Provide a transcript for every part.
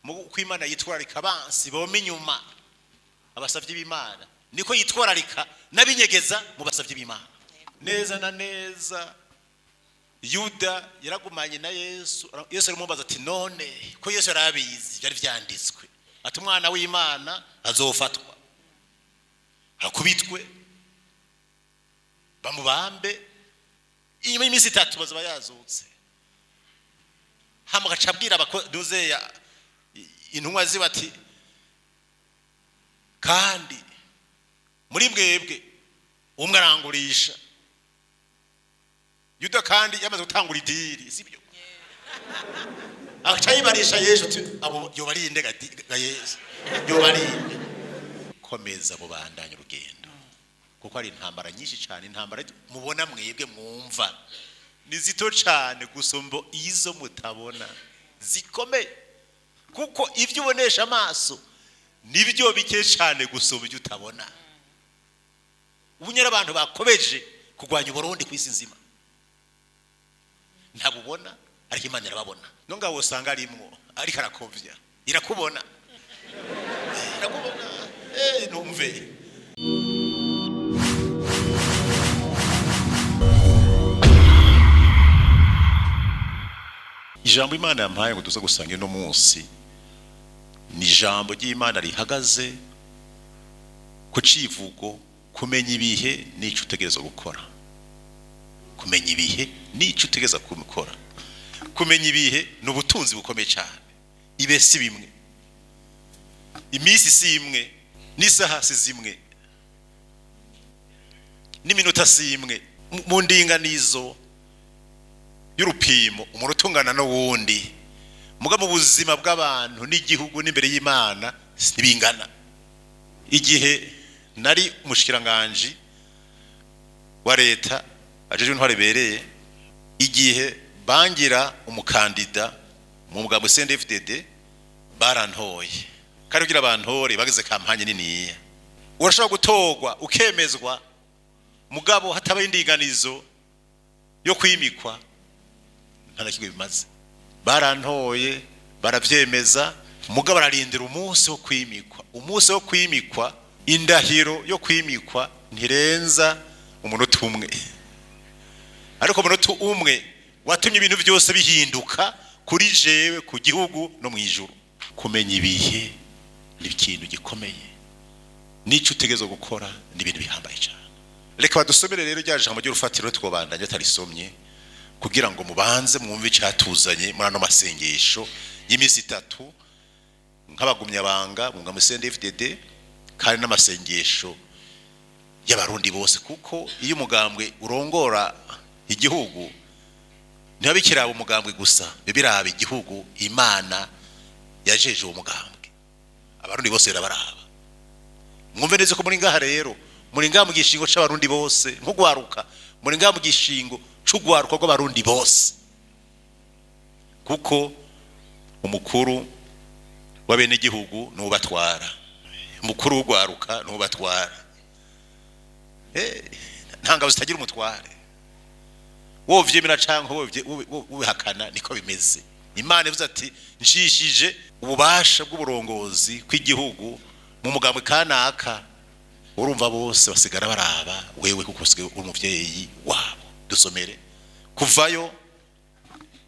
Uko Imana yitwararika abansi boma inyuma abasavyi b'Imana, niko yitwararika n'abinyegeza mu basavyi b'Imana. Neza na neza, Yuda yaragumanye na Yesu. Yesu aramubaza ati: "None ko Yesu yarabizi, byari vyanditswe ati umwana w'Imana azofatwa, akubitwe, bamubambe, inyuma y'iminsi 3 bazaba yazutse." Hama agaca abwira abakoduzeya intumwa ziwe ati: "Kandi muri mwebwe umwe arangurisha." Yuda kandi yamaze gutangura idiri, sibyo? Agaca yibarisha Yesu ati: "Abo yoba ari inde ga Yesu, yoba ari inde?" Komeza mubandanye urugendo, kuko hari intambara nyinshi cyane. Intambara mubona mwebwe mwumva ni zito cyane gusumba izo mutabona zikomeye, kuko ibyo ubonesha amaso nibyo bike cyane gusumba ibyo utabona. Ubu nyine abantu bakomeje kurwanya Uburundi ku isi nzima, ntabubona, ariko Imana irababona. No ngaho usanga arimwo ariko arakovya, irakubona, irakubona. Numve ijambo Imana yampaye ngo tuze gusanga ino munsi ni ijambo ry'Imana rihagaze ku civugo: kumenya ibihe n'ico utegerezwa gukora. Kumenya ibihe n'ico utegerezwa gukora. Kumenya ibihe ni ubutunzi bukomeye cyane. Ibihe si bimwe, iminsi si imwe, n'isaha si zimwe, n'iminota si imwe. Mu ndinganizo y'urupimo, umuntu utungana n'uwundi, muga mu buzima bw'abantu n'igihugu n'imbere y'Imana ntibingana. Igihe nari umushikiranganji wa leta ajejwe intwaro ibereye, igihe bangira umukandida mu mugambwe CNDD-FDD, barantoye. Kandi kugira bantore bagize campagne niniya. Urashobora gutorwa ukemezwa, mugabo hatabaye indinganizo yo kwimikwa, nta na kimwe bimaze. Barantoye, baravyemeza, mugabo bararindira umunsi wo kwimikwa. Umunsi wo kwimikwa, indahiro yo kwimikwa ntirenza umunota umwe, ariko umunota umwe watumye ibintu byose bihinduka kuri jewe, ku gihugu no mu ijuru. Kumenya ibihe ni ikintu gikomeye, n'icyo utegerezwa gukora ni ibintu bihambaye cyane. Reka badusomere rero rya jambo ry'urufatiro, twobandanya atarisomye, kugira ngo mubanze mwumve icyatuzanye muri ano masengesho y'iminsi 3 nk'abagumyabanga mu ngamo CNDD-FDD, kandi n'amasengesho y'Abarundi bose, kuko iyo umugambwe urongora igihugu ntiba bikiraba umugambwe gusa, biba biraba igihugu Imana yajeje uwo mugambwe. Abarundi bose birabaraba. Mwumve neza ko muri ngaha rero, muri ngaha mu gishingo c'Abarundi bose, nk'ugwaruka, muri ngaha mu gishingo c'ugwaruka rw'Abarundi bose, kuko umukuru w'abenegihugu n'ubatwara, umukuru w'ugwaruka n'ubatwara. Nta ngabo zitagira umutware. Wovyemera canke wobihakana, niko bimeze. Imana ivuze ati: "Nshishije ububasha bw'uburongozi kw'igihugu mu mugambwe kanaka," urumva bose basigara baraba wewe, kuko usigaye uri umuvyeyi wabo. Dusomere Kuvayo,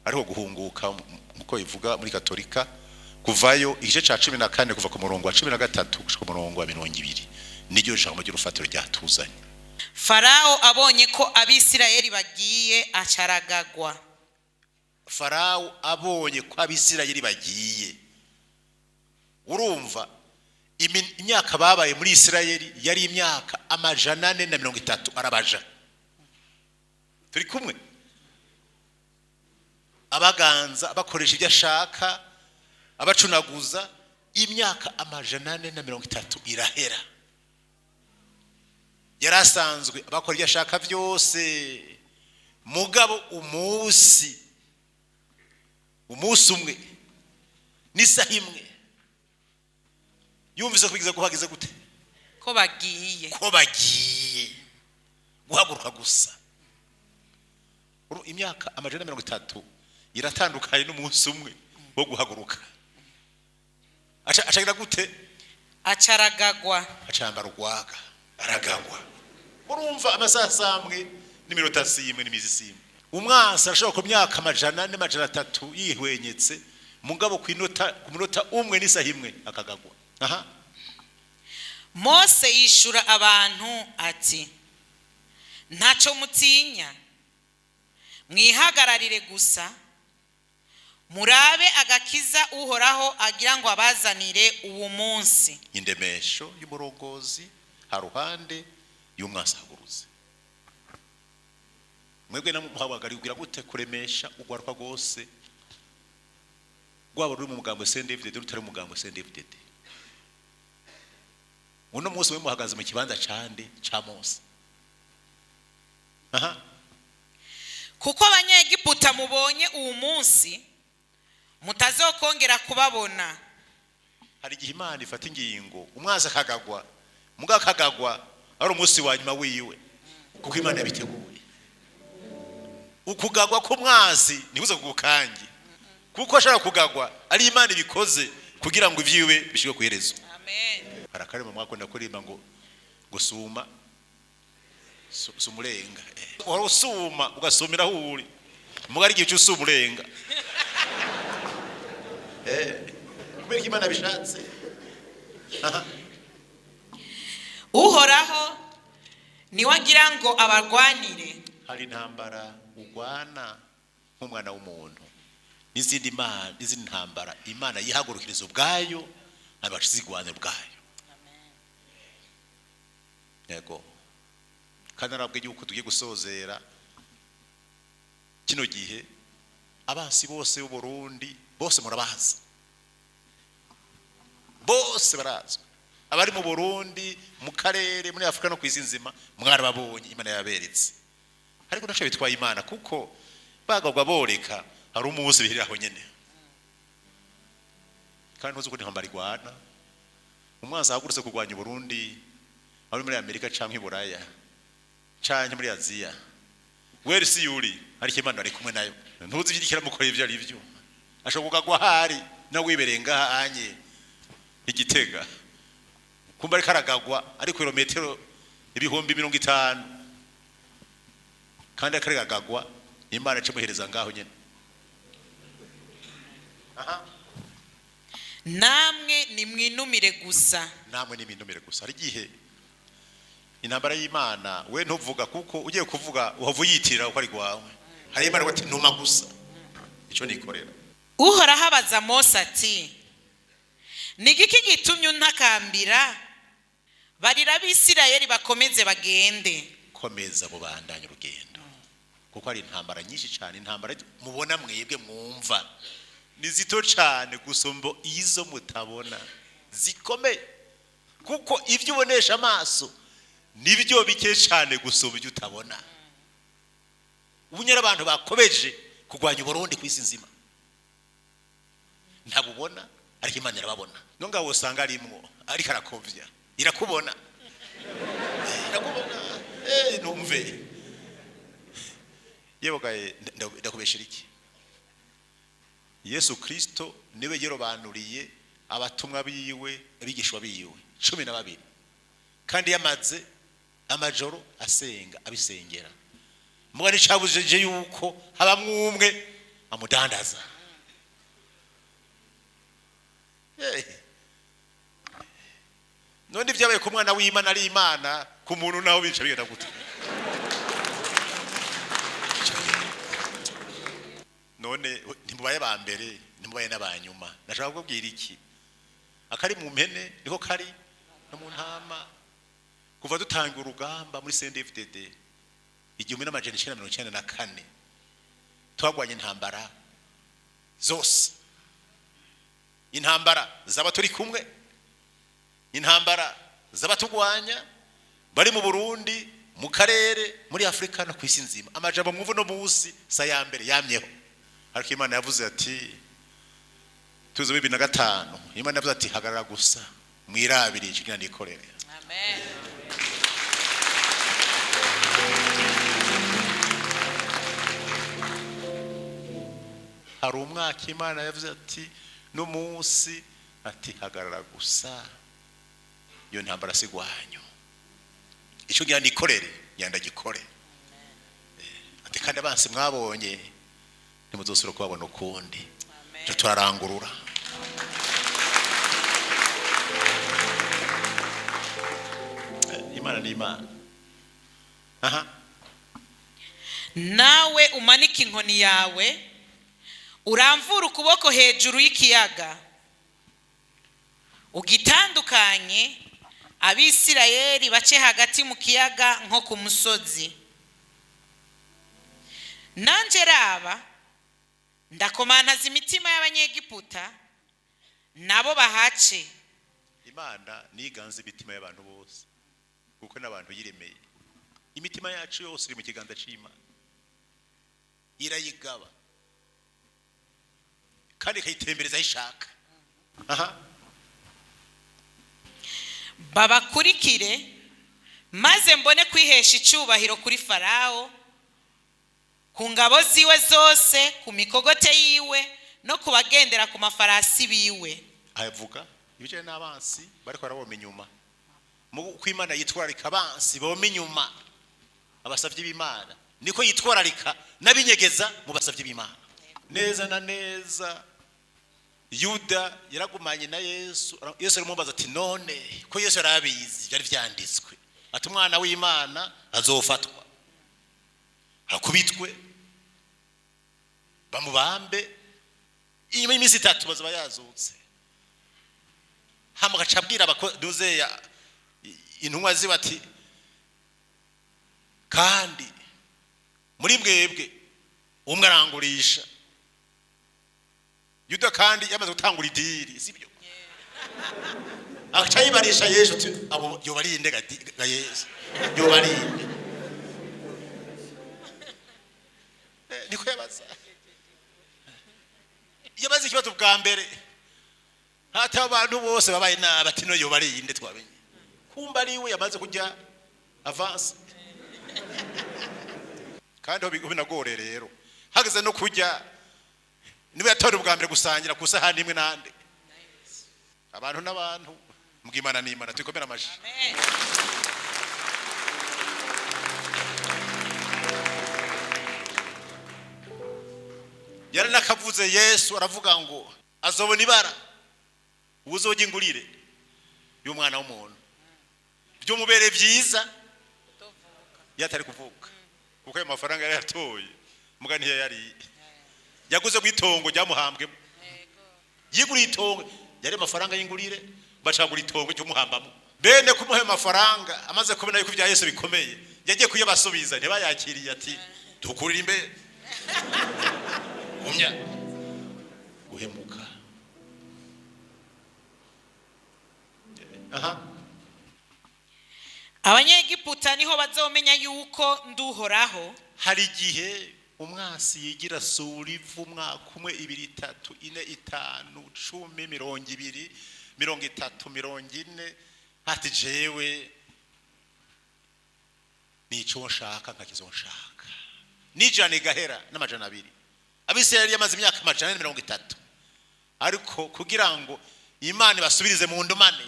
ariko guhunguka nkuko bivuga muri Katolika. Kuvayo igice ca 14, kuva ku murongo wa 13 gushika ku murongo wa 20, niryo jambo ry'urufatiro ryatuzanye. Farawo abonye ko Abisirayeli bagiye, acaragagwa. Farawo abonye ko Abisirayeli bagiye, urumva imyaka babaye muri Isirayeli yari imyaka 430, arabaja. Turi kumwe? Abaganza, bakoresha ibyo ashaka, abacunaguza, imyaka 430 irahera. Yari asanzwe abakora ibyo ashaka byose, mugabo umunsi umwe n'isaha imwe yumvise ko bigize guhagize gute? Ko bagiye. Ko bagiye guhaguruka gusa. Imyaka 430 iratandukanye n'umunsi umwe wo guhaguruka. Acagira gute? Acaragagwa. Acambara urwaga, aragagwa. Urumva amasaha samwe n'iminota simwe n'imizi simwe. Umwansi arashobora ku myaka 400 300 yihwenyetse, mugabo ku inota, ku munota umwe n'isaha imwe akagagwa. Aha. Mose yishura abantu ati: "Ntacyo mutinya, mwihagararire gusa murabe agakiza Uhoraho agira ngo abazanire uwo munsi." Indemesho y'umurongozi haruhande y'umwansi ahagurutse. Mwebwe namuhabagari kugira gute? Kuremesha ugwaruka rwose, rwaba ruri mu mugambo CNDD-FDD, rutari mu mugambo CNDD-FDD. Uno munsi we muhagaze mu kibanza cande? Ca Mose. Aha. Kuko Abanyegiputa mubonye uwu munsi mutazokongera kubabona. Hari igihe Imana ifata ingingo, umwansi akagagwa, muga akagagwa ari umunsi wa nyuma wiwe, kuko Imana yabiteguye. Ukugagwa k'umwansi ntibuze kugukange, kuko ashobora kugagwa ari Imana ibikoze kugira ngo ibyiwe bishike ku iherezo. Amen. Hari akarema mwakunda kuririmba ngo gusuma sumurenga. Wari usuma ugasumira aho uri, muga ari igihe cy'usuma urenga. Kubera ko Imana bishatse. Aha. Uhoraho niwe agira ngo abarwanire. Hari intambara ugwana nk'umwana w'umuntu, n'izindi mana, n'izindi ntambara Imana yihagurukiriza ubwayo, abazigwanira ubwayo. Yego, kandi narabwe yuko tugiye gusozera kino gihe, abansi bose b'u Burundi bose murabazi, bose barazwi, abari mu Burundi, mu karere, muri Afurika no ku isi nzima, mwarababonye, Imana yaberetse. Ariko ntaco bitwaye Imana, kuko bagabwa boreka, hari umunsi bihirira aho nyene. Kandi ntuzi uko intambara igwana. Umwansi ahagurutse kurwanya Uburundi ari muri Amerika canke i Buraya canke muri Aziya, weri si yuri, ariko Imana ari kumwe nayo. Ntuzi ibyo ikiramukora ibyo ari byo. Ashobora kugagwa ahari nawe wibereye ngaha anye igitega, kumba ariko aragagwa ari kilometero 50,000, kandi akaragagwa Imana icamuhereza ngaho nyene. Aha. Namwe nimwinumire gusa. Namwe niminumire gusa. Hari igihe intambara y'Imana we ntuvuga, kuko ugiye kuvuga uhava uyitirira uko ari gwawe. Hari Imana ati: "Numa gusa ico nikorera." Uhoraho abaza Mose ati: "Ni igiki gitumye untakambira? Barira Abisirayeli bakomeze bagende." Komeza mubandanye urugendo, kuko hari intambara nyinshi cyane. Intambara mubona mwebwe mwumva ni zito cyane gusumba izo mutabona zikomeye, kuko ibyo ubonesha amaso nibyo bike cyane gusumba ibyo utabona. Ubu nyine abantu bakomeje kurwanya Uburundi ku isi nzima ntabubona, ariko Imana irababona. No ngaho usanga arimwo ariko arakovya, irakubona, irakubona. Numve yewe gaye, ndakubeshera iki? Yesu Kristo niwe yerobanuriye abatumwa biwe, abigishwa biwe 12, kandi yamaze amajoro asenga, abisengera. Muga nicabujije yuko habamwe umwe amudandaza. None ibyabaye ku mwana w'Imana ari Imana, ku muntu naho bica bigenda gute? None ntimubaye ba mbere, ntimubaye n'abanyuma. Nashaka kukubwira iki? Akari mu mpene niko kari no mu ntama. Kuva dutanga urugamba muri CNDD-FDD 1994, twagwanye intambara zose, intambara zaba turi kumwe, intambara z'abatugwanya bari mu Burundi, mu karere, muri Afurika no ku isi nzima. Amajambo mwumva no munsi sa ya mbere yamyeho, ariko Imana yavuze ati tuze 2005, Imana yavuze ati: "Hagarara gusa mwirabire ikigira nikorere." Amen. Hari umwaka Imana yavuze ati n'umunsi Ati hagarara gusa, iyo ntambara sigwanyu, icyo ngira nikorere ngira ndagikore. Ati kandi abansi mwabonye ntimuzosubira kubabona ukundi. Amen. Turarangurura. Imana ni Imana. Aha. Nawe umanike inkoni yawe, uramvura ukuboko hejuru y'ikiyaga, ugitandukanye, Abisirayeli bace hagati mu kiyaga nko ku musozi. Nanjye raba, ndakomantaza imitima y'Abanyegiputa, nabo bahace. Imana niganza imitima y'abantu bose, kuko n'abantu yiremeye. Imitima yacu yose iri mu kiganza cy'Imana, irayigaba kandi ikayitembereza aho ishaka. Aha. Babakurikire, maze mbone kwihesha icyubahiro kuri Farawo, ku ngabo ziwe zose, ku mikogote yiwe no ku bagendera ku mafarasi biwe. Avuga ibijyanye n'abansi bariko baraboma inyuma. Mu uko Imana yitwararika abansi boma inyuma abasavyi b'Imana, niko yitwararika n'abinyegeza mu basavyi b'Imana. Neza na neza, Yuda yaragumanye na Yesu. Yesu aramubaza ati none ko Yesu yarabizi byari vyanditswe, ati umwana w'Imana azofatwa, akubitwe, bamubambe, inyuma y'iminsi 3 bazaba yazutse. Hama agaca abwira abakozi intumwa ziwe ati kandi muri mwebwe umwe arangurisha. Yuda kandi yamaze gutangura idiri, sibyo? Agaca yibarisha Yesu ati abo yobarinde ga Yesu, yobarinde. Niko yabaza. Yabaza ikibazo bwa mbere, hata abantu bose babaye nabi, ati no yobarinde twamenye. Kumba ari we yamaze kujya avance. Kandi ho binagore rero, hageze no kujya niwe yatora ubwa mbere gusangira ku sahani imwe nande. Abantu n'abantu, mbwimana n'Imana, tukomera amashi. Amen. Yaranakavuze Yesu aravuga ngo azobona ibara uzojya ingurire y'umwana w'umuntu, byumubere byiza yatari kuvuka, kuko ayo mafaranga yari yatoye muga ntiyo yari yaguze mu itongo ryamuhambwemo. Yiguriye itongo, yari amafaranga y'ingurire, bacagura itongo ry'umuhambamo. Bene kumuha ayo mafaranga amaze kubona yuko ibya Yesu bikomeye, yagiye kuyabasubiza ntibayakiriye, ati dukurire imbere gumya guhemuka. Aha. Abanyegiputa niho bazomenya yuko nduhoraho. Hari igihe umwasi yigira sura ivu umwaka umwe, 2, 3, 4, 5, 10, 20, 30, 40, ati jewe nico nshaka nkakizo nshaka. Nijana igahera n'amajana 2. Abisirayeli yamaze imyaka 430, ariko kugira ngo Imana ibasubirize mu ndumane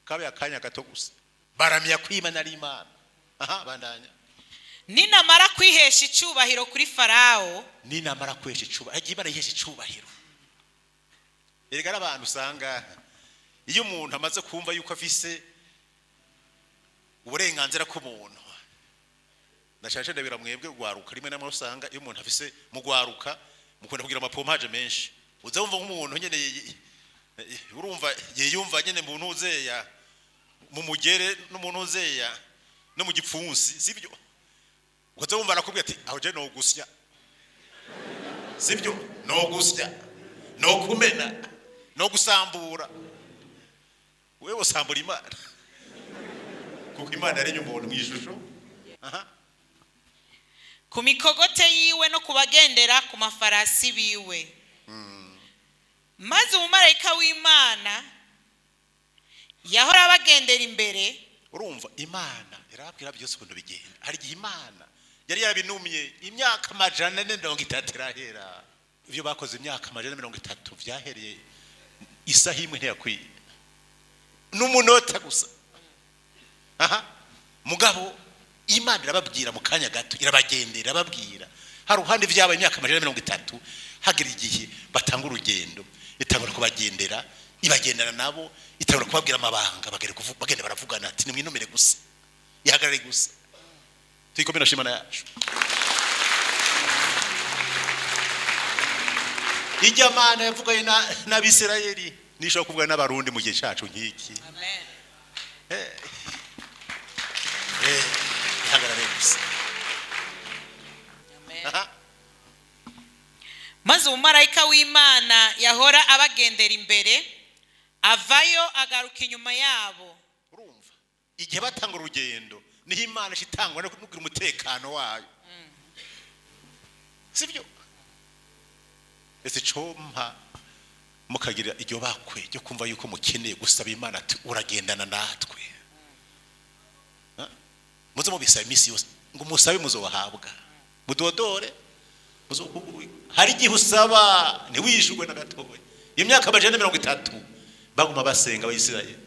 kabe akanya gato gusa, baramya kwimana ari Imana. Aha, bandanya. Ninamara kwihesha icyubahiro kuri Farawo, ninamara kwihesha icubahiro, agiye Imana yihesha icubahiro. Erega abantu usanga iyo umuntu amaze kumva yuko afise uburenganzira ku muntu, ndashaje ndabira mwebwe gwaruka, rimwe namwe usanga iyo umuntu afise mu gwaruka mukunda kugira amapompaje menshi. Uza wumva nk'umuntu nyene urumva yiyumva nyene mu ntuzeya mu mugere no mu ntuzeya no mu gipfunsi, sibyo? Uza wumva arakubwira ati aho je no gusya, sibyo? No gusya, no kumena, no gusambura. Wewe usambura Imana, kuko Imana yaremye umuntu mu ishusho. Aha. Ku mikogote yiwe no kubagendera ku mafarasi biwe. Maze umumarayika w'Imana yahora abagendera imbere. Urumva Imana irababwira byose ukuntu bigenda. Hari igihe Imana yari yarabinumye imyaka 430 irahera. Ibyo bakoze imyaka 430 byahereye Isaha imwe ntiyakwiye, n'umunota gusa. Aha mugabo Imana irababwira mu kanya gato, irabagendera, irababwira. Hari uruhande vyabaye imyaka 130, hagera igihe batanga urugendo, itangura kubagendera, ibagendana nabo, itangura kubabwira amabanga, bagera kuvuga, bagenda baravugana, ati nimwinumire gusa, ihagarare gusa. Tuyikomere Imana yacu. Ijya Mana yavuganye n'Abisirayeli nishobora kuvugana n'Abarundi mu gihe cyacu nk'iki. Amen. Ihagarare gusa. Amen. Aha. Maze umumarayika w'Imana yahora abagendera imbere avayo, agaruka inyuma yabo. Urumva, igihe batanga urugendo niho Imana ishitangwa no kugira umutekano wayo, sibyo? Ese compa mukagira iryo bakwe ryo kumva yuko mukeneye gusaba Imana ati uragendana natwe? Ha? Muze mubisaba iminsi yose, ngo musabe muzobahabwa, mudodore muzokugururwa. Hari igihe usaba ntiwishurwe na gatoya. Imyaka 130 baguma basenga Abayisirayeli,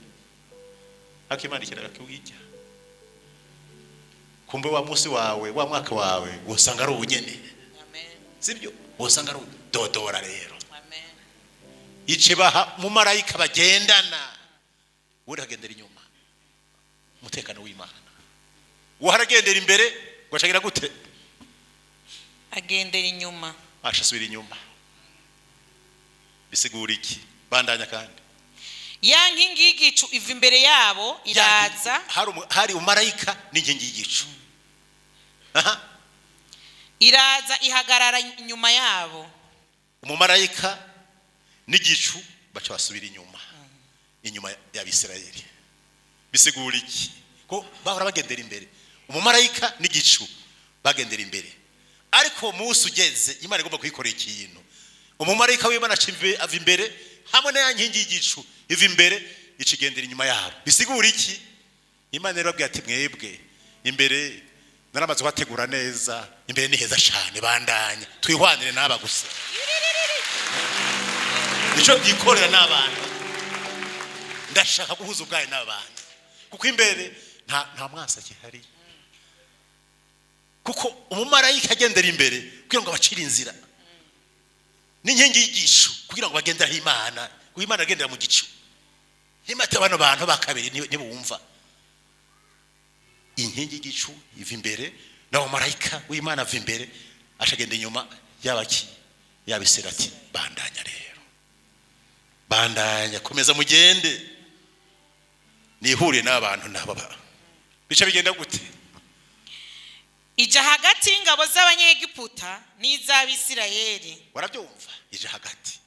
ariko Imana ikiraga kiwijya. Kumbe wa munsi wawe, wa mwaka wawe, wosanga ari ubunyene. Amen. Sibyo? Wosanga ari dodora rero. Amen. Ice baha mumarayika bagendana, we agendera inyuma, umutekano w'Imana. Uharagendera imbere ngo acagira gute? Agendera inyuma. Aca asubira inyuma. Bisigura iki? Bandanya kandi. Ya nkingi y'igicu iva imbere yabo iraza. Hari umumarayika n'inkingi y'igicu. Aha. Iraza ihagarara inyuma yabo. Umumarayika n'igicu baca basubira inyuma, inyuma y'Abisirayeli. Bisigura iki? Ko bahora bagendera imbere, umumarayika n'igicu bagendera imbere, ariko uwo munsi ugeze Imana igomba kuyikorera ikintu, umumarayika w'Imana aca ava imbere hamwe na ya nkingi y'igicu iva imbere, ica igendera inyuma yabo. Bisigura iki? Imana rero babwira ati mwebwe imbere naramaze kuhategura neza, imbere ni heza cyane, bandanya twihwanire n'aba gusa, nicyo byikorera n'abantu. Ndashaka guhuza ubwayo n'abantu, kuko imbere nta mwasa gihari, kuko umumarayika agendera imbere kugira ngo abacire inzira, n'inkingi y'igicu kugira ngo bagendere aho Imana, kuko Imana agendera mu gicu. Nimba bano bantu bakabiri ntibumva, inkingi y'igicu iva imbere, nawo marayika w'Imana ava imbere, acagenda inyuma yabaki yabisera, ati bandanya rero, bandanya, komeza mugende, nihuriye n'abantu nabo. Bica bigenda gute? Ija hagati y'ingabo z'Abanyegiputa n'iz'Abisirayeli. Warabyumva, ije hagati.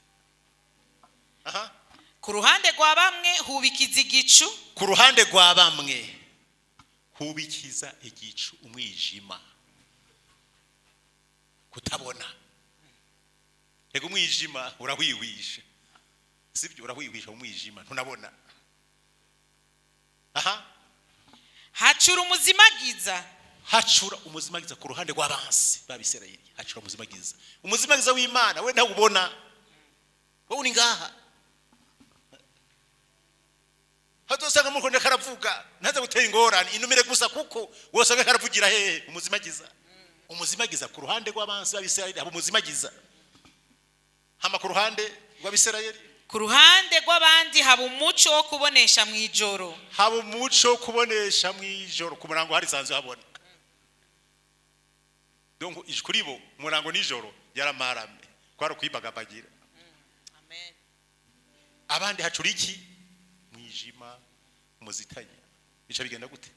Aha. Ku ruhande rwa bamwe hubikiza igicu. Ku ruhande rwa bamwe hubikiza igicu, umwijima, kutabona. Ego, umwijima urahwihwisha, sibyo? Urahwihwisha umwijima, ntunabona. Aha. Hacura umuzimagiza. Hacura umuzimagiza ku ruhande rw'abansi b'Abisirayeli, hacura umuzimagiza, umuzimagiza w'Imana. We ntawubona, wowe uri ngaha. Hazosanga mukonde karavuga, ntaze gutera ingorane, inumire gusa, kuko wosanga karavugira hehe? Umuzimagiza, umuzimagiza ku ruhande rw'abansi b'Abisirayeli haba umuzimagiza. Hama ku ruhande rw'Abisirayeli? Ku ruhande rw'abandi haba umuco wo kubonesha mu ijoro. Haba umuco wo kubonesha mu ijoro. Ku murango hari sanzwe habona. Donc kuri bo umurango nijoro yaramarame, kwari ukwibagabagira. Amen. Abandi hacura iki? Mwijima, muzitanya. Bica bigenda gute?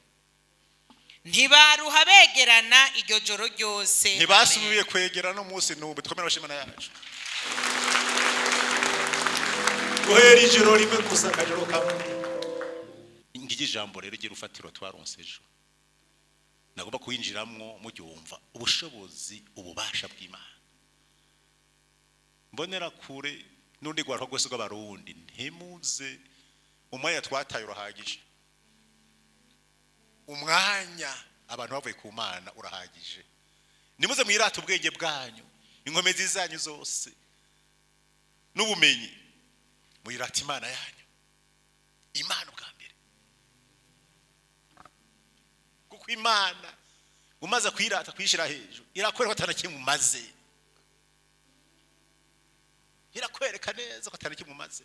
Ntibaruha begerana iryo joro ryose. Ntibasubiye kwegera no munsi n'ubu. Twemera abashimana yacu guhera ijoro rimwe gusa, akajoro kamwe. Ngigi ijambo rero igira urufatiro twaronse ejo, nagomba kuwinjiramwo muryumva, ubushobozi, ububasha bw'Imana. Mbonera kure n'undi rwaruka rwose rw'Abarundi, ntimuze, umwanya twataye urahagije, umwanya abantu bavuye ku Mana urahagije. Nimuze mwirate ubwenge bwanyu, inkomezi zanyu zose n'ubumenyi. Muyirata Imana yanyu, Imana ubwa mbere, kuko Imana umaze kuyirata, kuyishyira hejuru, irakwereka ko atana kimwe umaze, irakwereka neza ko atana kimwe umaze.